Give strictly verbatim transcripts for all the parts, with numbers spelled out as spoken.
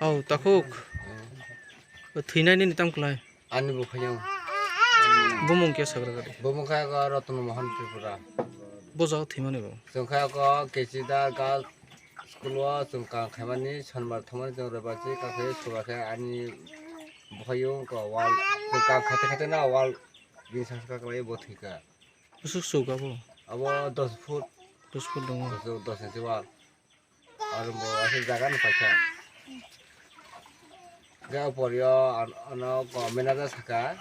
Oh, takhuk. Thwinai nini tam kwlai? Ani buphayung. Bumung khe sagra gari? Bumung khe ko Ratan Mohan Tripura. Bo jaga thwimani bo? Chwng khe ko Kechida Girls School o chwng kam khaimani, sonbar thangmani chwng roibar chi kam khai, subar khe ani buphayung ko wal, chwng kam khaite khaite na wal bini saksa kwlai bo thwikha. Bwswk chuk abo? Abo dos foot. Dos foot tongo. Dos, dos inchi wal. Aro bo aswk jaga no paikha. Hwnkhe o pori o ano, ano manager saka,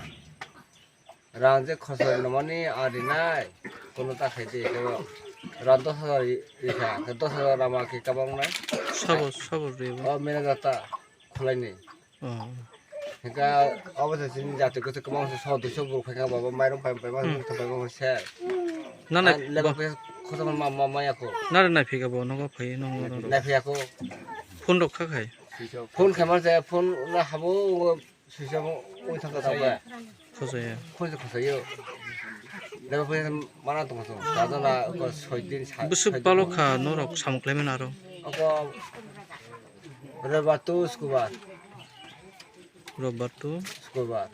rang je khosoi nangmani arinai, kono ta khaidi, rang dos hajar rikha, dos hajar rama khe kabang nai. Sabo, sabo rebo. O manager ta khwlaini. Oh. Hingka obo se chini jati kwchwk kwbang se so duiso borok phaikha, baba mairung pai pai ma, hmm, thang pai ma se. Na nai, ah, leba ba- phe khosa ma, ma, ma ya ko. Na nai phika bo nogo phai no. Nai phika ko. Phone rok kha khai. Phone khaima se phone na habo switch off oi thangka thangka. Khosaya. Khosaya, khosayo. Leba phe mana tong so. Dada na ko soi din sa. Bwswk soi din palo kha norok samung khlaimani aro. Oko Roibar to Sukubar. Roibar to? Sukubar.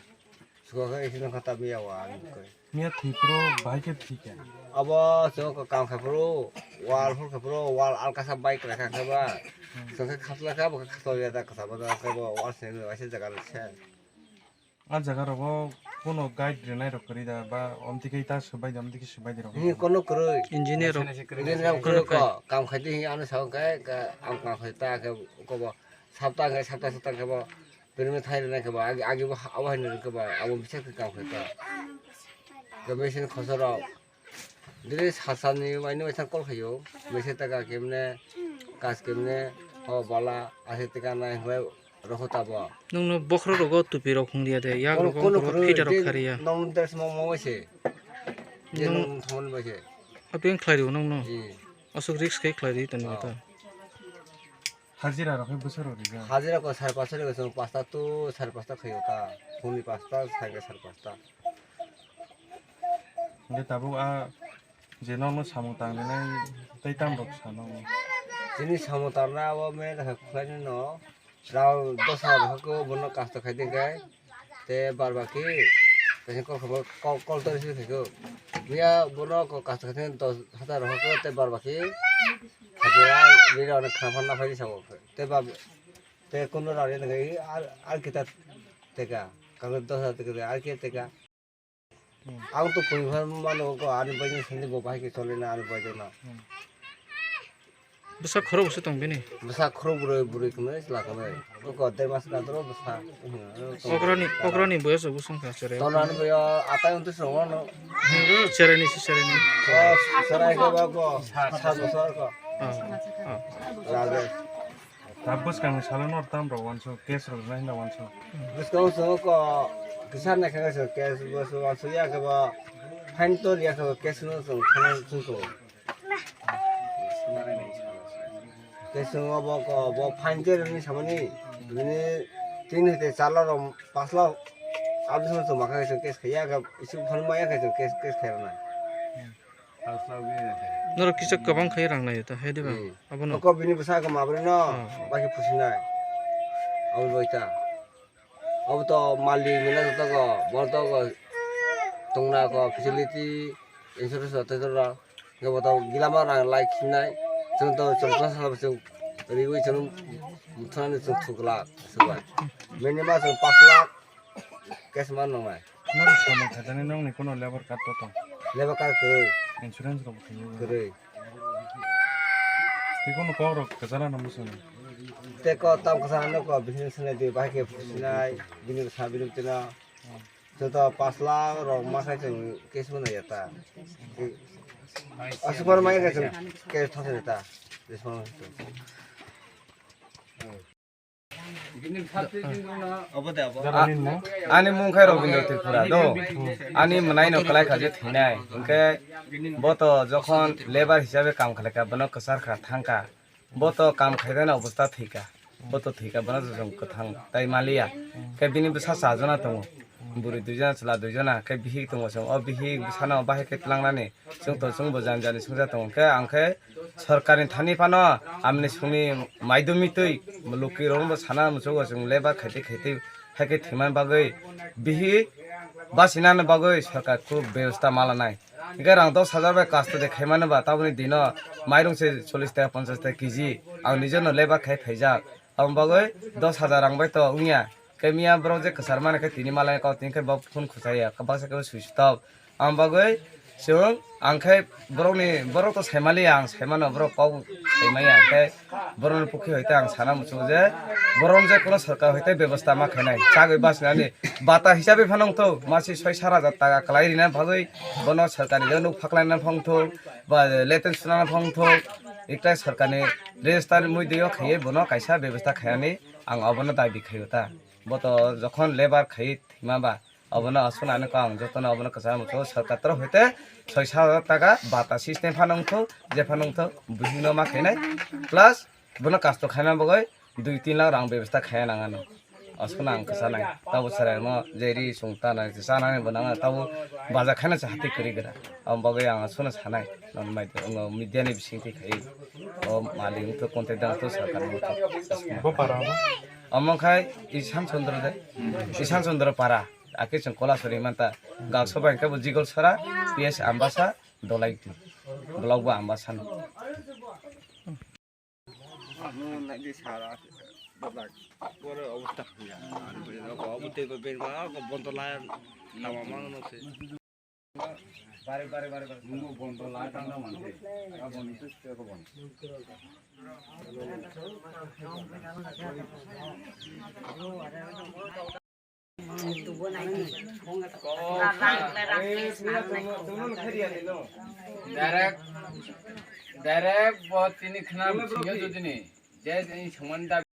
Sukubar khe isi nokha ta miya wa ani koi. Miya thwi phuru bahai khe thwi kha. Abo chwng khe kam khai phuru, wal phur khai phuru, wal alkasa bai kwlai kha khe ba. Hmm. Chwng khe khasla kha, bo khe khasla ya da kwsa ba da khe bo wal se waisa jaga le se. A jaga rogo kuno guide rwnai rok kwrwi da ba omtwi khe ta swbai da, omtwi khe swbai da rok. Hi kono kwrwi. Engineer rok. Engineer rok kwrwi ko, kam khai di hi ano sa khe, khe ang kam khai ta khe ko bo sapta khe sapta sapta khe bo permit thai rwnai khe bo agi, agi bo ha-, abo hai rwnai khe bo abo bisa khe kam khai ta. Khe machine khosor rok. Dili sasani waini waithang call khaio, mese taka kemne, kas kemne, ho bala, ase tika nai hwnwi rokho tabo. Nungno bokhorok rogo tupi rok hung dia de, yak rogo kono bokhorok kwrwi, phita rok je khariya. Nong dress mo mo waise. Je nung nong thon waise. Apeng khlai rio nongno. Ji. Aswk risk khe khlai ri tani. Oh. Kata. Hajira rok khe bwswk rok rijak? Hajira ko sare pasto rega chwng pasta to sare pasta khaio ta. Phungni pasta, saikhe sare pasta. Hingke tabuk a je nokno samung tangrinai tei tamrok sano? Chini samung tangnai abo manager hai khlainai no rang dos hajar rok bono kasto khai di khe te bar baki kaisa kok kok kok tori si khaikho miya bono kok kasto khai dos hajar rok te bar baki hajira bini rok khna phanna phai di sabo te ba te kono rani nangkhe ar ar kita teka kagoj dos hajar teka ar kita teka. Hmm. Ang to pui phan mano ko ani bai ni sindi bo bai ke chole na ani bai na. Hmm. Bwsa khorok bwsa tong bini. Bwsa khorok bwrwi bwrwi kwnwi chwla kwnwi. Ko ko dei mas ka dro bwsa. Okrani okrani boyas bo song kha chere. Ton ani boyo atai untu song no. Chere ni si chere ni. Ko sarai ko ba ko sa bosor ko. Ah, ah. Lage. Ta bwskangni salo nor tam rok uansuk, case rok rwna hinna uansuk. Bwskango chwng ko kisa naikha khe chwng case bo chwng uansuk ya khe bo fine to riya khe bo case no chwng thana chwng ko. Case chwng obo ko bo fine to rwni samani bini tin hoite char lakh rok panch lakh aboni samani chwng makha khe chwng case khaiya khe isi phone maya khe chwng case case khairoknai. Norok kisa kwbang khai rang nai ta, hai diba? Hmm. Abono. Oko bini bwsa khe mabri no, ah, bai khe pusinai. Abo bai ta. Abo to mali mina to ko, bo to ko tongna ko facility, insurance to to ra. Ke bo to gilama rang lai khinai. Chwng to chwng sa sa chwng riwi chwng muthan chwng thukla subai. Minimum chwng panch lakh. Case man nongnai. Nang samung khaijani nongni kono labour card to tong? Labour card kwrwi. Insurance rok bo khayo. Kwrwi. Tei kono kok rok kwchana no muchungo. Tei kok tam kwchana no kok bini sinai di bahai khe sinai bini sa bini tino. Joto panch lakh rok ma sai chwng case bo nai ya ta. Aswk ma khe chwng case thang sai ta. Respond. Ani mung khai Robindra Tripura do. Ani mwnai no kwlai kha je thwinai. Hwnkhe bo to jokhon labour hisabe kam khlai kha, bono kwchar kha, thang kha. Bo to kam khai rwna obostha thwi kha. Bo to thwi kha, bono jojong kwthang tai maliya. Khe bini bwsa cha jona tongo. Bwrwi duijona, chwla duijona, khe bihik tongo chwng. O bihik bwsano bahai khe twlangnani chwng to chwngbo jani jani swngjak tongo. Khe ang khe sorkarni thani phano amni songni maidumwi twi lukirokno sana muchugo chwng lebar khaitwi khaitwi hai khe thwimani bagwi bihik basinani bagwi sorkar khub bebosta ma lanai. Hingkhe rang dos hajar bai kasto de khaimani ba taboni dino mairung se chollish taka ponchash taka kg. Ang nijono lebar khai phaijak. Aboni bagwi dos hajar rang bai to wngya. Khe miya borok je kwchar mani khe tini malai kok tini khe bo phone khwchaya. Baksa khe sui stop. Aboni bagwi chwng ang khe borokni, borok to saimaliya, ang saimano borok kok saimaya. Ang khe borokni pokhe hoite ang sana muchungo je borok je kono sorkar hoite bebosta ma khainai. Chagwi basinani bata hisabe phano wngthok, masi soi sat hajar taka kwlai rina bagwi bono sorkari o nuk phaklaina phongthok, ba latrine sunana phongthok, ekta sorkarni register mui dio khaiye bono kaisa bebosta khainani ang obono dabi khaio ta. Bo to jokhon lebar khaiye thwima ba, obono aswk nani kok ang jotono obono kwcharo muchungo sorkar torof hoite soi sat hajar taka bata system phano wngthok, je phano wngthok, buhingno ma khainai, plus bono kasto khaina bagwi dui tin lakh rang bebosta khaiya nang ano. Aswkno ang kwchanai. Tabo chwraino je ri chwng tanai, chanani bo nang ano, tabo baja khaina se hati kwrwi gra. Aboni bagwi ang aswkno sanai. Nang mai to, wng media ni bisingtwi khai. O malik wngthok, contact dang to, sorkar wngthok. Bo para bo? Omo khai Ishan Chandra de. Ishan Chandra para. Ake chwng Kolasori manta. Gaksoba hingke bo Jigol Sora, P S Ambasa, Dolai. Block bo Ambasa no. Ano nai di sara, baba, pore obostha khuya. Ano bere ko obo tei ko bere ma ko bondo la, lama mang no se. Bare, bare, bare, bare. Mo bondo la tang na man se. Ka bondo se ko bondo. Direct, direct bo tini khna bisingo jodi ni je tini songmani dabi.